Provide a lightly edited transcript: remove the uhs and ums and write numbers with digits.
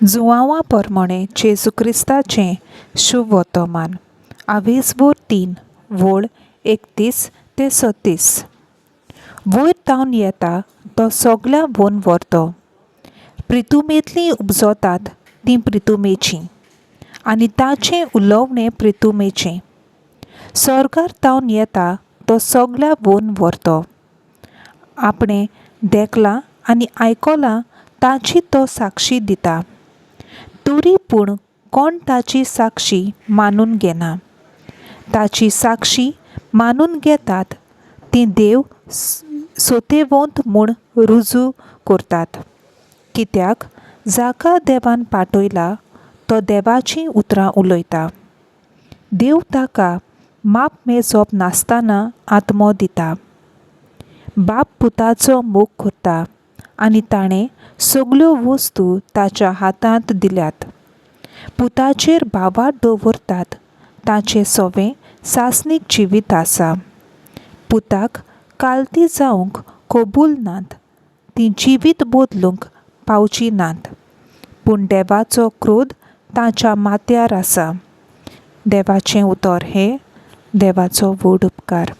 जुआंवा पोरमोणें जेजू क्रिस्ताचें शुभ वोतोमान आवेजवोर 3 वोळ 31 ते 36. वयर तावन येता तो सगल्या वोन व्हरतो. प्रितुमेंतलीं उपजोतात तीं प्रितुमेचीं आनी ताचें उलोवणें प्रितुमेचें. सोर्गार तावन येता तो सगल्या वोन व्हरतो. आपणें देखलां आनी आयकलां ताची तो साक्षी दिता, तरी पूण कोण ताची साक्षी मानून घेना. ताची साक्षी मानून घेतात ती देव सोतेवंत म्हूण रुजू करतात, कित्याक जाका देवान पाठयला तो देवाचीं उतरां उलयता. देव ताका माप मेजप नासतना आत्मो दिता. बाप पुताचो मोग करता आनी ताणें सगल्यो वस्तू ताच्या हातांत दिल्यात. पुताचेर भावार्थ दवरतात ताचें सोवें सासणीक जिवीत आसा. पुताक कालती जावंक कबूल नात, तीं जिवीत बदलूंक पावची नात, पूण देवाचो क्रोध ताच्या माथ्यार आसा. देवाचें उतर हें देवाचो व्हड उपकार.